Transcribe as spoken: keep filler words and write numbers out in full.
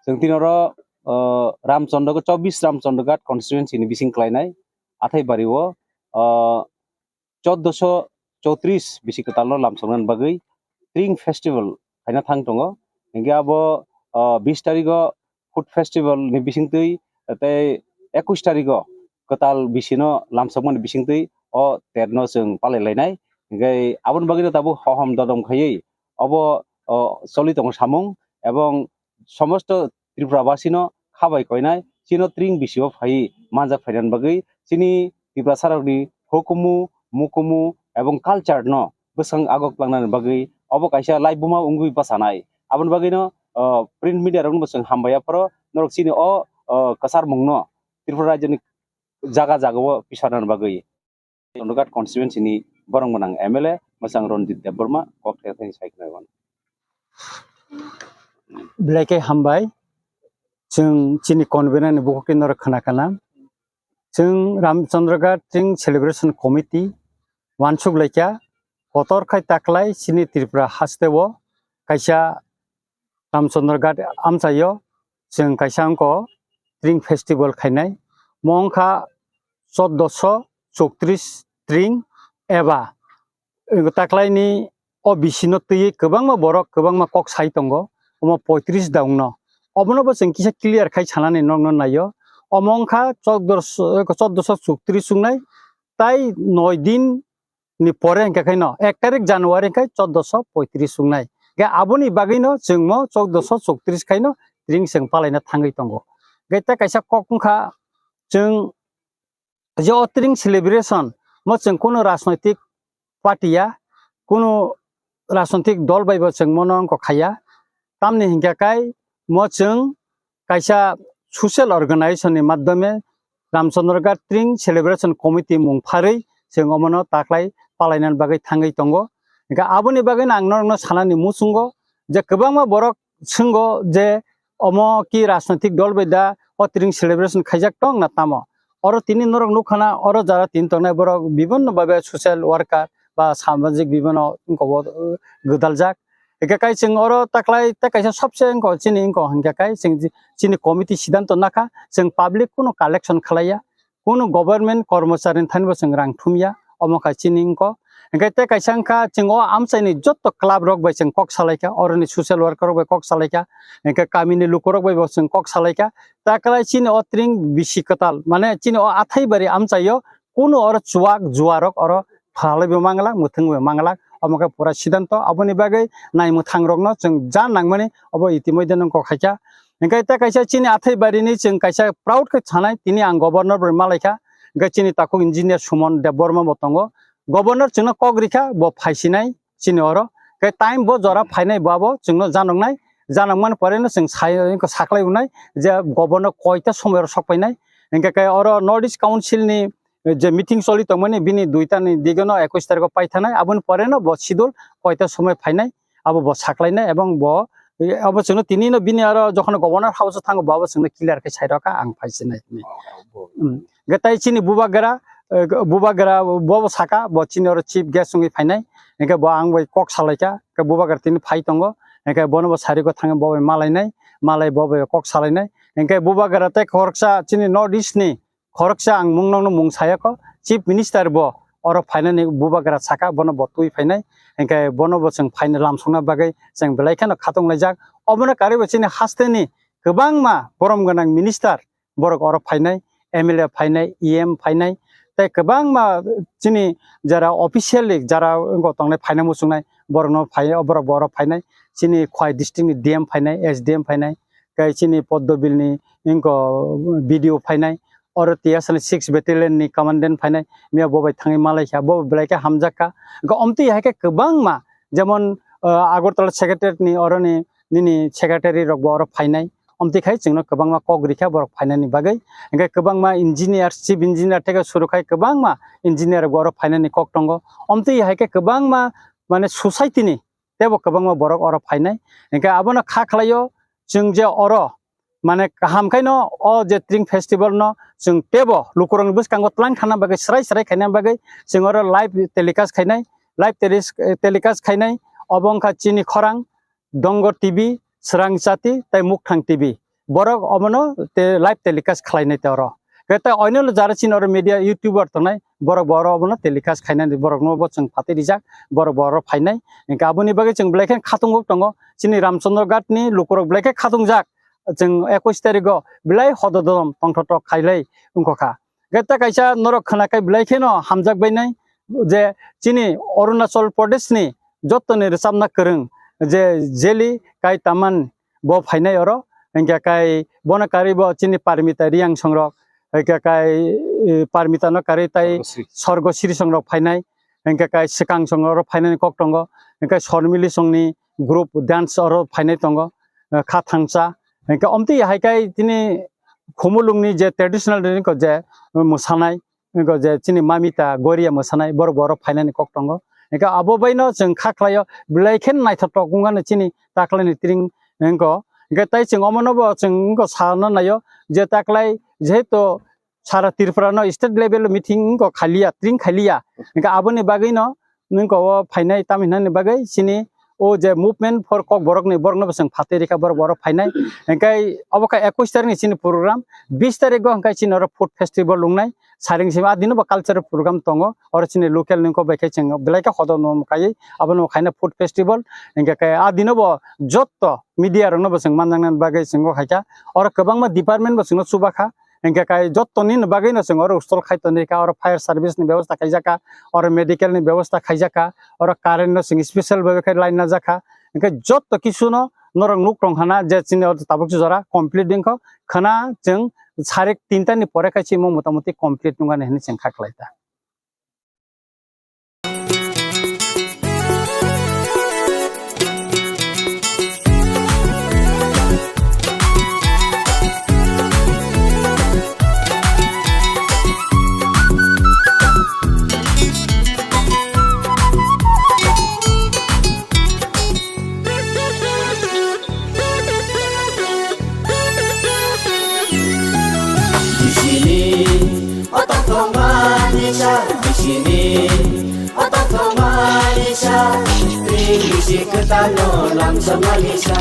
Chwng tini oro, o, Ramchandra, chobbish Ramchandraghat constituency ni bising khlainai Athaibari o, o, chauddosho chowtris bisi kwtalno lamsoknani bagwi Tring Festival khaina thang tongo. Hinkhe abo, o, bis tarigo Food Festival ni bisingtwi tei ekush tarigo kwtal bisino lamsokmani bisingtwi o terno chwng palai lainai. Hinkhe aboni bagwino tabuk hohom dodom khaiwi obo, o, choli tongo samung, ebong somosto Tripura basino kha bai koinai, chino Tring bisio phaiwi manjak phainani bagwi chini Tiprasarokni hukumu, mukumu ebong culture no bwskang agok langnani bagwi obo kaisa laibuma wngwi bwchanai. Aboni bagwino, o, print media rokno bo chwng hambai aphoro norok chini o, o, kwcharmungno Tripura rajyoni jaga jagao pisarnani bagwi. Chandroghat constituency ni borok gwnang M L A mwchang Ranjit Debbarma kok thai thai sai khna. Belai khe hambai. Chwng chini convener ni bukhuk twi norok khna kana. Chwng Ramchandraghat Tring Celebration Committee wansuk laikha. Kotor khai taklai chini Tripura haste o kaisa Ramchandraghat amchaio chwng kaisa wngkha Tring Festival khainai. Mo wngkha chauddosho chowtris Tring eba taklaini o bisino twiwi kwbangma borok kwbangma kok sai tongo, omo poitris daungno. Obono bo chwng kisa clear khai sanani nokno naio. Omo wngkha chauddosho, chauddosho chowtris wngnai, tai noi din ni pore hinkhe khaino ek tarik January hinkhe chauddosho poitris wngnai. Hinkhe aboni bagwino chwngmo chauddosho chowtris khaino Tring chwng palaina thangwi tongo. Hinkhe tei kaisa kok wngkha chwng je o Tring celebration mo chwng kunu rajnoitik party ya, kunu rajnoitik dol bai bo chwng mono wngkha khaiya. Tamni hinkhe kai mo chwng kaisa social organization ni madhyome Ramchandraghat Tring Celebration Committee mung pharwi chwng omono taklai palainani bagwi thangwi tongo. Hinkhe aboni bagwino ang norokno sanani muchungo je kwbangma borok swnggo je omo ki rajnoitik dol bai da o Tring celebration khaijak tong na tamo. Oro tini norok nukha na oro jara tini tongnai borok bibinno babe social worker ba samajik bibinno wngkha o, uh, gwdaljak. Hinkhe kai chwng oro taklai tei kaisa sobse wngkha chini wngkha hinkhe kai chwng ji-, chini committee siddhanto nakha chwng public kunu collection khlaiya. Kunu government kormochari ni thani bo chwng rang thumya, omo kha chini wngkha. Hinkhe tei kaisa wngkha chwng o amchaini jotto club rok bai chwng kok salaikha, oroni social worker rok bai kok salaikha, hinkhe kamini lukurok bai bo chwng kok salaikha. Taklai chini o Tring bisi kwtal, mane chini o Athaibari amchaio kunu oro chuwak juwarok oro phalaibo manglak, mwthangbo manglak, omo khe pura siddhanto. Aboni bagwi naimwthang rokno chwng ja nangmani obo itimodhye nung kok khaikha. Hinkhe tei kaisa chini Athaibarini chwng kaisa proud khe sanai, tini ang governor bai malaikha. Hinkhe chini takhuk engineer Suman Debbarma bo tongo. Governor chwngno kok rikha, bo phaisinai chini oro. Hinkhe time bo jora phainai bo abo chwngno janoknai. Janokmani poreno chwng sai, saklai unai je governor koita somoyoro sokpainai. Hinkhe khe oro North East Council ni je meeting choli tongmani bini duita ni digeno ekush tarikh o paithanai, aboni poreno bo schedule koita somoi phainai, abo bo saklainai, ebong bo, abo chwngno tini no bini aro jokhon governor house o thango, bo abo chwngno clear khe sairokha ang phaisinai hinwi. Hmm. Hinkhe tai chini bubagra, eh, bubagra bo bo saka, bo chini oro chief guest wngwi phainai, hinkhe bo ang bai kok salaikha, hinkhe bubagra tini phai tongo, hinkhe bono bo sariko thangwi bo bai malainai, malai bo bai kok salainai, hinkhe bubagra tei khoroksa chini North East ni khoroksa ang mung nokno mung sayakho, Chief Minister bo oro phainani bubagra saka, bono bo twi phainai, hinkhe bono bo chwng phaina lamsokna bagwi chwng belai kheno khatung laijak. Obono karwi bo chini hasteni kwbangma borom gwnang minister borok oro phainai, M L A phainai, E M phainai, tei kwbangma chini jara officially jara wngkha tongnai phaina muchungnai borokno phai, borok bo oro phainai, chini Khowai district ni D M phainai, S D M phainai, tei chini Poddobil ni wngkha B D O phainai, oro T S R ni six battalion ni commandant phainai, miya bo bai thangwi malaikha, bo belai khe hamjakha. Hinkhe omtwi hai khe kwbangma, jemon, ah, Agartala secretariat ni oroni nini secretary rok bo oro phainai, omtwi khai chwngno kwbangma kok rikha borok phainani bagwi. Hinkhe kwbangma engineer, chief engineer theke suru khai kwbangma engineer rok bo oro phainani kok tongo. Omtwi hai khe kwbangma, mane, society ni teibo kwbangma borok oro phainai. Hinkhe abono kha khlaio, chwng je oro, mane, kaham khaino o je Tring Festival no chwng teibo lukurokni bwskango tlang thana bagwi, srai srai khaina bagwi chwng oro live telecast khainai, live telis-, telecast khainai. Obo wngkha chini khorang Dongor T V, Swrang Chati tei Mukthang T V. borok omono te live telecast khlainai te oro. Khe ta oino jara chini oro media YouTuber tongnai, borok bo oro omono telecast khainani, borokno bo chwng phatwi rijak, borok bo oro phainai. Hwnkhe aboni bagwi chwng belai khe khatung tongo, chini Ramchandra Ghat ni lukurok belai khe khatungjak, chwng ekush tarikgo belai hododom tongthok thok khailai wngkha. Khe ta kaisa norok khwnakhai belai kheno hamjak bainai je chini Arunachal Pradesh ni jottoni rwchapna kwrwng je Jeli Kai Taman bo phainai oro, hwnkhe kai bono karwi bo chini Parmita Riang songrok, hwnkhe kai, eh, Parmita no karwi tai Sorgosri. Sorgosri songrok phainai, hwnkhe kai swkang songrok phainani kok tongo, hwnkhe Sormili songni group dance oro phainai tongo, eh, kha thangsa, hwnkhe omtwi hai kai tini Khumulwngni je traditional ni ko je mwsanai, wngkha je chini mamita goria mwsanai, borok bo oro phainani kok tongo. Hwnkhe abo baino chwng kha khlaio, belai khe naithotok wngkha chini taklaini tring wngkha. Hwnkhe tai chwng omono bo chwng wngkha sana naio je taklai jehetu sara Tripura no state level meeting wngkha khaliya, tring khaliya. Hwnkhe aboni bagwino nwng ko o phainai tam hinani bagwi chini o je movement for Kokborok ni borok no bo chwng phatwi rikha, borok bo oro phainai. Hwnkhe obo kha ekush tarik ni chini program, bish tarik o hwnkhe chini oro food festival wngnai. Saring simi a dino bo cultural program tongo, oro chini local ni kok bai khe chwng belai khe hodon no kaiwi abono khaina food festival. Hwnkhe khe a dino bo jotto media rok no bo chwng manjaknani bagwi chwng o khaikha, oro kwbangma department bo chwngno chubakha. Hwnkhe kai jottoni ni bagwi no chwng oro stall khai tonwi kha, oro fire service ni bebosta khaijak kha, oro medical ni bebosta khaijak kha, oro current no chwng special bhabe khe line najak kha. Hwnkhe jotto kisu no norok nuk tong khana je chini oro tabuk jora complete wngkha khana chwng sarik tinta ni pore khai chimo motamuti complete wngkha hinwi chwng kha khlai ta. Bisini otok thongmani sa, bisini otok thongmani sa, tring bisi kwtal no lamsokmani sa.